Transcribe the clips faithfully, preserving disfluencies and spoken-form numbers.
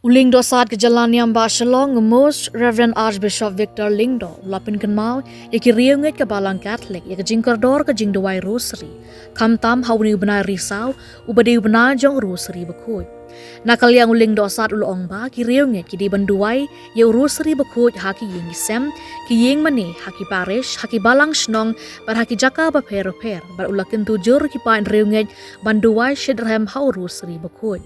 U Lyngdoh Sad ka Jylla Niam Bah Shillong, u Most Reverend Archbishop Victor Lyngdoh, u la pynkynmaw ïa ki riewngeit ka Balang Katholik ïa ka jingkordor ka jingduwai Rosary, khamtam ha une u bnai Risaw uba dei u bnai jong u Rosary Bakhuid. Na ka liang u Lyngdoh Sad u la ong ba ki riewngeit ki dei ban duwai ïa u Rosary Bakhuid ha ki ïing ki sem, ki ïing mane, ha ki parish, ha ki balang shnong bad ha ki jaka bapher bapher, bad u la kyntu jur ïa ki paid riewngeit ban duwai shitrhem ha u Rosary Bakhuid.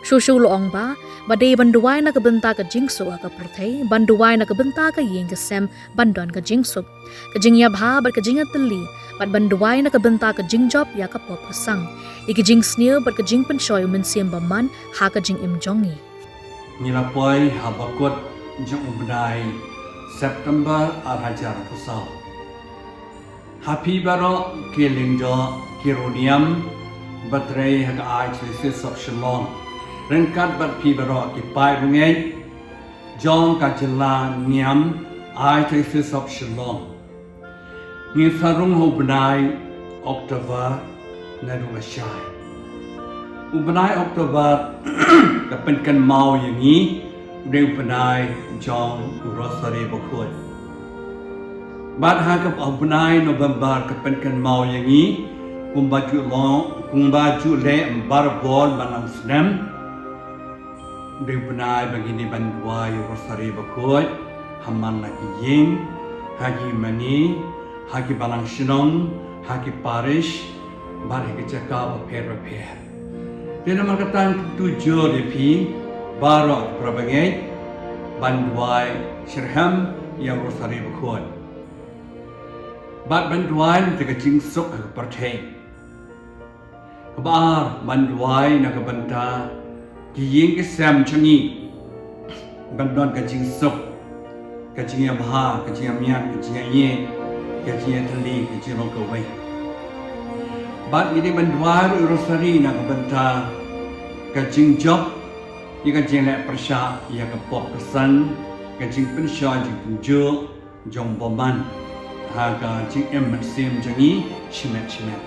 Shuh shuh u la ong ba, ba dei ban duwai na ka bynta ka jingsuk ha ka pyrthei, ban duwai na ka bynta ka ïing ka sem, ban don ka jingsuk, ka jingïabha bad ka jingïatylli, bad ban duwai na ka bynta ka jingjop ïa ka pop ka sang, ïa ka jingsniew bad ka jingpynshoi u Mynsiem Bymman ha ka jingim jong ngi. Ngi la poi ha bakut jong u bnai September ar hajar arphew saw. Ha phi baroh ki lyngdoh, ki riewniam ba trei ha ka Archdiocese of Shillong, ryngkat bad phi baroh ki paid riewngeit jong ka jylla niam Archdiocese of Shillong. Ngi sa rung ha u bnai October naduh lashai. U bnai October ka pynkynmaw ïa ngi u dei u bnai jong u Rosary Bakhuid. Bad ha ka, ha u bnai November ka pynkynmaw ïa ngi kumba ju long, kumba ju leh barabor man la u snem. U dei u bnai ba ngin ïa ban duwai ïa u Rosary Bakhuid ha man la ki ïing, ha ki mane, ha ki balang shnong, ha ki parish bad ha ki jaka bapher bapher. Te namar kata ngi kyntu jur ïa phi baroh ki para bangeit ban duwai shitrhem ïa u Rosary Bakhuid bad ban duwai na ka bynta ka jingsuk ha ka pyrthei. Kaba ar, ban duwai na ka bynta ki ïing ki sem jong ngi ban don ka jingsuk, ka jingïabha, ka jingïamiat, ka jingïaieit, ka jingïatylli, ka jinglong kawei. Bad ngi dei ban duwai ruh ïa u Rosary na ka bynta ka jingjop ïa ka jingleh pyrshah ïa ka pop ka sang, ka jingpynshoi jingpynjuh jong u bymman ha ka jingim mynsiem jong ngi shimet shimet.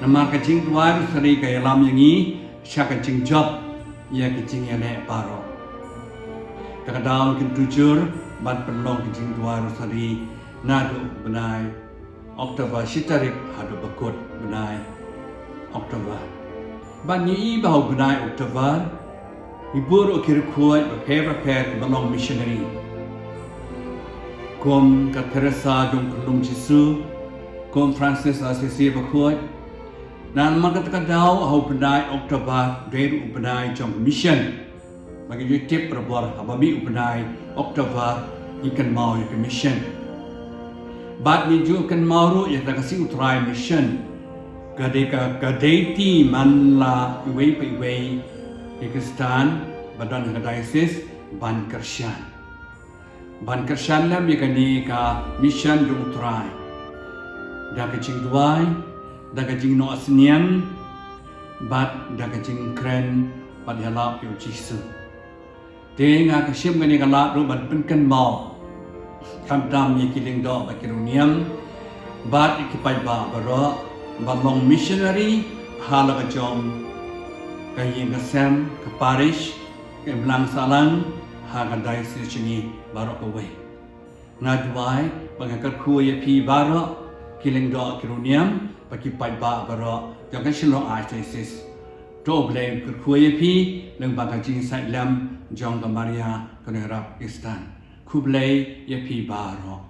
Namar ka jingduwai Rosary ka ïalam ïa ngi sha ka jingjop ïa ka jingïaleh baroh. Te ka daw ngi kyntu jur ban pynlong ka jingduwai Rosary naduh u bnai October shi tarik haduh bakut bnai October. Bad ngi i ba ha u bnai October ngi buh ruh ki riewkhuid bapher bapher kiba long missionary, kum ka Teresa jong u Kynrad Jisu, kum Francis Assisi Bakhuid. Namar kata ka daw ha u bnai October dei ruh u bnai jong ka mission. Ba ngi ju tip barabor haba mih u bnai October ngi kynmaw ïa ka mission. Bad ngi ju kynmaw ruh ïa kata ka Sngi U Trai Mission, ka dei ka, ka dei ti man la iwei pa iwei i Khristan ba don ha ka diocese ban kyrshan, ban kyrshan lem ïa kane ka mission jong U Trai da ka jingduwai, da ka jingnoh sniang, bad da ka jingkren bad ïalap ïa u Jisu. Te nga kwah shim kane ka lad ruh ban pynkynmaw khamtam ïa ki lyngdoh bad ki riewniam bad ïa ki paidbah baroh ban long missionary ha la ka jong ka ïing ka sem, ka parish, ka imlang sahlang ha ka diocese jong ngi baroh kawei. Nga duwai bad nga kyrkhu ïa phi baroh ki lyngdoh ki riewniam bad ki paidbah baroh jong ka Shillong Archdiocese. To U Blei un kyrkhu ïa phi lyngba ka jingïasaid lem jong ka Maria Kynrad Khristan. Khublei ïa phi baroh.